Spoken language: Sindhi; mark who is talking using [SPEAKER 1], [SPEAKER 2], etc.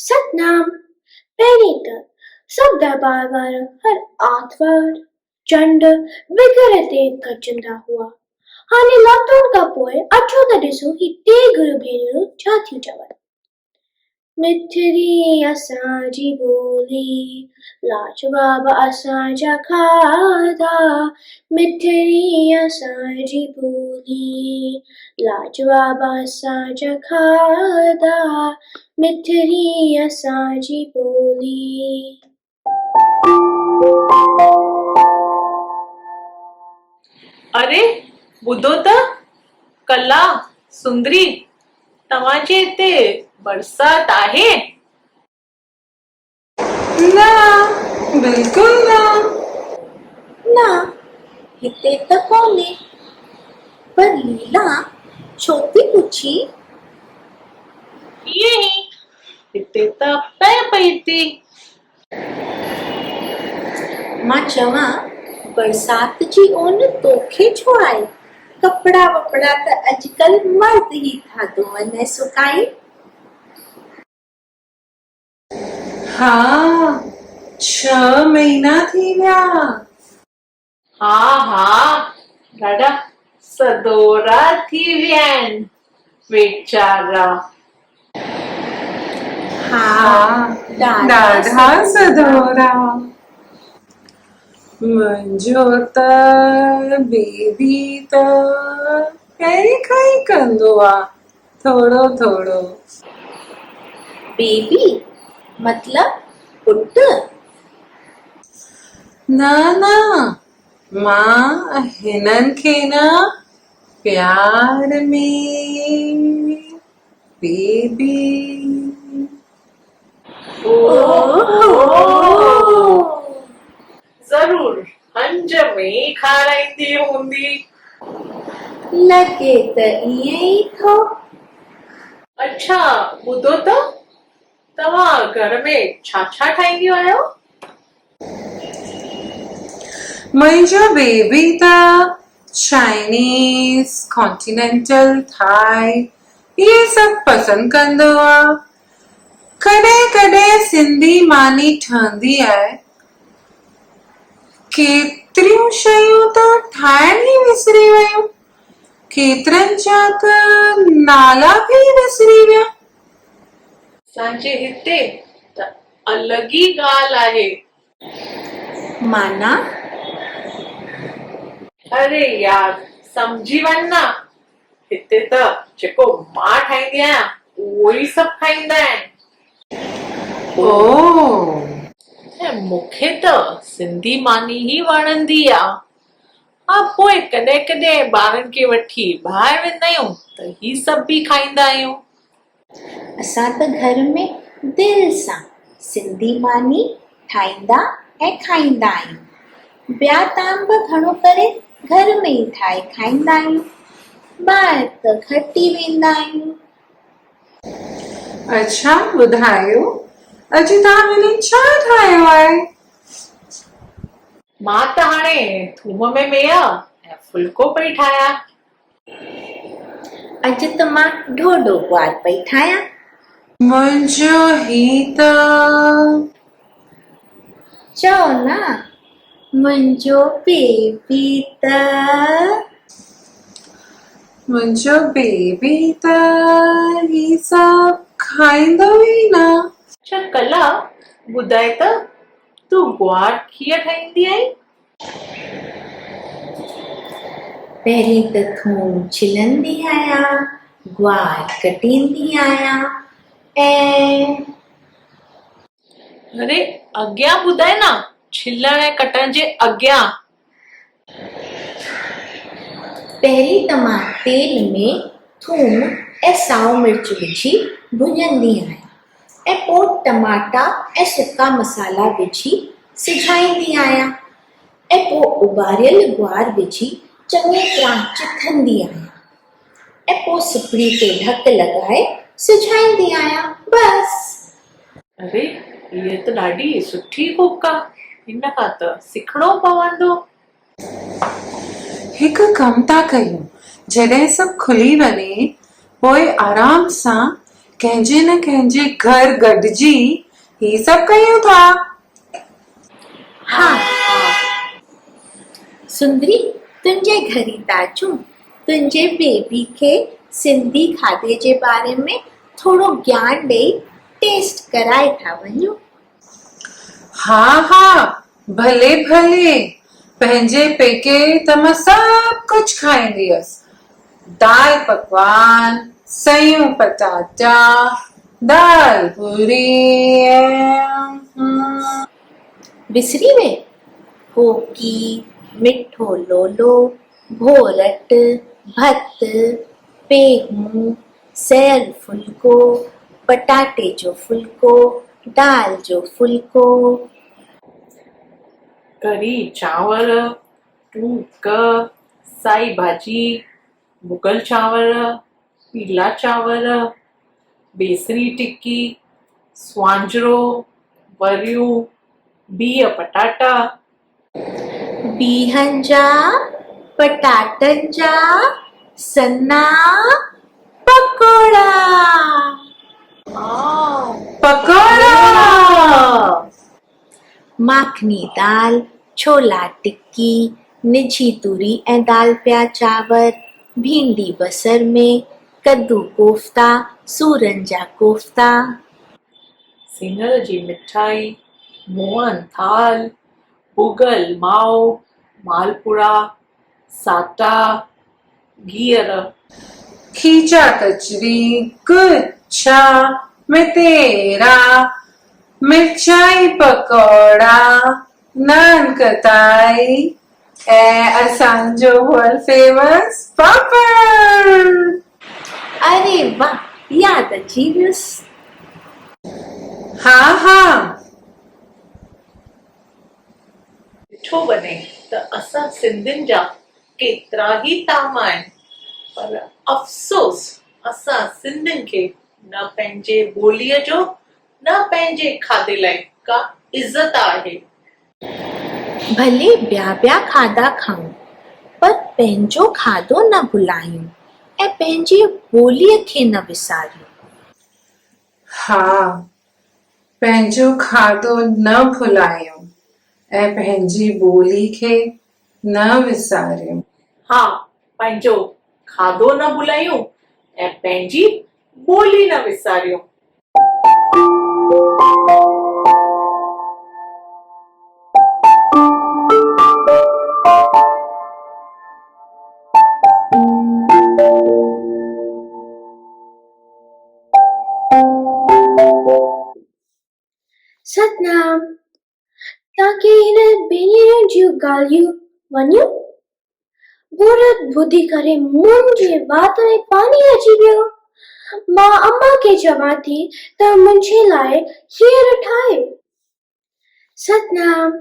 [SPEAKER 1] ستنام، پهرين ته سڀ درٻار وارا هر آرتوار، چنڊ، وغيره تي گڏجندا هئا. هاڻي لاڪ ڊائون کان پوء اچو ته ڏسون هي ٽي گهرو ڀينرون ڇا ٿيون چون. مٺڙي اسان جي ٻولي، لاجواب اسان جا کاڌا، مٺڙي اسان جي ٻولي، لاجواب اسان جا کاڌا، مٺڙي اسان جي ٻولي.
[SPEAKER 2] اري ٻڌو ته ڪلا سندري توهان جي هتي برسات آهي؟
[SPEAKER 3] نه بلڪل نه.
[SPEAKER 4] نه هتي ته ڪونهي. پر ليلا ڇو ٿي پڇين؟
[SPEAKER 2] ائين ئي هتي ته پئي پئي ٿي.
[SPEAKER 4] مان چوان برسات جي اون توکي ڇو آئي؟ ڪپڙا وپڙا ته اڄڪلهه مرد ئي ٿا ڌوئن ۽ سڪائين.
[SPEAKER 3] ها، ڇهه مهينا ٿي ويا.
[SPEAKER 2] ها ها ڏاڍا سدورا ٿي ويا آهن ويچارا.
[SPEAKER 4] ها
[SPEAKER 3] ها
[SPEAKER 4] ڏاڍا
[SPEAKER 3] ڏاڍا
[SPEAKER 4] سدورا.
[SPEAKER 3] سدورا. منهنجو ته بيبي ته پهرين کان ئي ڪندو آ ٿورو ٿورو.
[SPEAKER 4] بيبي مطلب پٽ؟
[SPEAKER 3] نه نه مان هنن کي نه پيار ۾ بيبي.
[SPEAKER 2] ضرور هنج ۾ ئي کارائيندي هوندي.
[SPEAKER 4] لڳي ته ائين ئي ٿو.
[SPEAKER 2] اڇا ٻڌو ته توهان گهر ۾ ڇا ڇا ٺاهينديون آهيو؟
[SPEAKER 3] منهنجو بيبي ته چائنيز، ڪانٽينينٽل، ٿائي اهي سڀ پسند ڪندو آ. ڪڏهن ڪڏهن سنڌي ماني ٺهندي آهي. ڪيتريون شيون ته ٺاهڻ ئي وسري ويون. ڪيترن جا ته نالا به وسري ويا.
[SPEAKER 2] اسان جي هتي ته الڳ ئي ڳالهه آهي.
[SPEAKER 4] معنيٰ؟
[SPEAKER 2] اري يار سمجهي وڃ نه هتي ته جيڪو مان ٺاهيندي آهيان اهو ئي سڀ کائيندا آهن.
[SPEAKER 3] او.
[SPEAKER 2] ۽ مون کي ته سنڌي ماني ئي وڻندي آ. ها پوء ڪڏهن ڪڏهن ٻارن کي وٺي ٻاهر ويندا آهيون ته هي سڀ به کائيندا آهيون.
[SPEAKER 4] اسان ته گهر ۾ دل سان سنڌي ماني ٺاهيندا ۽ کائيندا آهيون. ٻيا طعام به گهڻو ڪري گهر ۾ ئي ٺاهي کائيندا آهيون. ٻاهر ته گهٽ ئي ويندا آهيون.
[SPEAKER 3] اڇا ٻڌايو اڄ توهان ٻنهين ڇا ٺاهيو آهي؟
[SPEAKER 2] مان ته هاڻي ٿوم ۾ ميها ۽ ڦلڪو پئي ٺاهيان.
[SPEAKER 4] اڄ ته مان ڍوڍو گوار پئي ٺاهيان.
[SPEAKER 3] منهنجو هي ته.
[SPEAKER 4] چئو نه منهنجو بيبي ته.
[SPEAKER 3] منهنجو بيبي ته هي سڀ کائيندو ئي نه.
[SPEAKER 2] اڇا ڪلا ٻڌاء ته تون گوار ڪيئن ٺاهيندي آهين؟
[SPEAKER 4] پهرين ته ٿوم ڇلندي آهيان، گوار ڪٽيندي آهيان ۽.
[SPEAKER 2] اري اڳيان ٻڌاء نه، ڇلڻ ۽ ڪٽڻ جي اڳيان.
[SPEAKER 4] پهرين ته مان تيل ۾ ٿوم ۽ سائو مرچ وجهي ڀڃندي آهيان ۽ پوء ٽماٽا ۽ سڪا مصالحا وجهي سجهائيندي آهيان ۽ پوء اٻاريل گوار وجهي چڱي طرح چٿندي آهيان ۽ پوء سپڙي تي ڍڪ لڳائي سجهائيندي آهيان بس.
[SPEAKER 2] اري هيء ته ڏاڍي سٺي ڪوڪ آ، هن کان ته سکڻو پوندو.
[SPEAKER 3] هڪ ڪم ٿا ڪيون، جڏهن سڀ کلي وڃي، پوء آرام سان ڪنهن جي نه ڪنهن جي گهر گڏجي هي سڀ ڪيون ٿا.
[SPEAKER 4] ها سندري تنهنجي گهر ئي ٿا اچون. تنهنجي بيبي کي سنڌي کاڌي جي باري ۾ ٿورو گيان ڏئي ٽيسٽ ڪرائي ٿا وڃون.
[SPEAKER 3] ها ها ڀلي ڀلي پنهنجي پيڪي ته مان سڀ ڪجهه کائيندي هيس دال پڪوان، سيون پٽاٽا، دال پوري ۽.
[SPEAKER 4] وسري وئي ڪوڪي، مٺو لولو، ڀورٽ، ڀت، پيهون، سيل ڦلڪو، پٽاٽي جو ڦلڪو، دال جو ڦلڪو.
[SPEAKER 2] ڪڙهي چانور، ٽوڪ، سائي ڀاڄي، ڀڳل چانور، پيلا چانور، بيسڻي ٽڪي، سوانجرو، وريون، بيهه پٽاٽا.
[SPEAKER 4] بيهن جا، پٽاٽن جا سنها پڪوڙا.
[SPEAKER 3] پڪوڙا!
[SPEAKER 4] ماکني دال، ڇولا ٽڪي، نجهي توري ۽ دال پيا چانور، ڀينڊي بصر ۾، ڪدو ڪوفتا، سورن جا ڪوفتا.
[SPEAKER 2] سڱر جي مٺائي، موهن ٿال، ڀڳل مائو، مالپوڙا، ساٽا، گيهر.
[SPEAKER 3] کيچا ڪچري، گڇا، متيرا، مرچائي پڪوڙا، نان ڪتائي ۽ اسان جو ورلڊ فيمس پاپڙ.
[SPEAKER 4] اري واه ياد اچي ويس.
[SPEAKER 3] ها ها.
[SPEAKER 2] ڏٺو وڃي ته اسان سنڌين جا ڪيترا ئي طعام آهن پر افسوس اسان سنڌين کي نه پنهنجي ٻوليء جو نه پنهنجي کاڌي لاء ڪا عزت آهي.
[SPEAKER 4] ڀلي ٻيا ٻيا کاڌا کائون پر پنهنجو کاڌو نه ڀلايون ۽ پنهنجي ٻوليء کي نه وساريون.
[SPEAKER 3] ها پنهنجو کاڌو نه ڀلايون ۽ پنهنجي ٻولي کي نه وساريون.
[SPEAKER 2] ها پنهنجو کاڌو نه ڀلايون ۽ پنهنجي ٻولي نه وساريون.
[SPEAKER 1] ستنام، توهان کي هن ڀينرن جون ڳالهيون وڻيون؟ ڀورت ٻڌي ڪري منهنجي وات ۾ پاڻي اچي ويو. مان امان کي چوان ٿي ته منهنجي لاء کير ٺاهي. ستنام!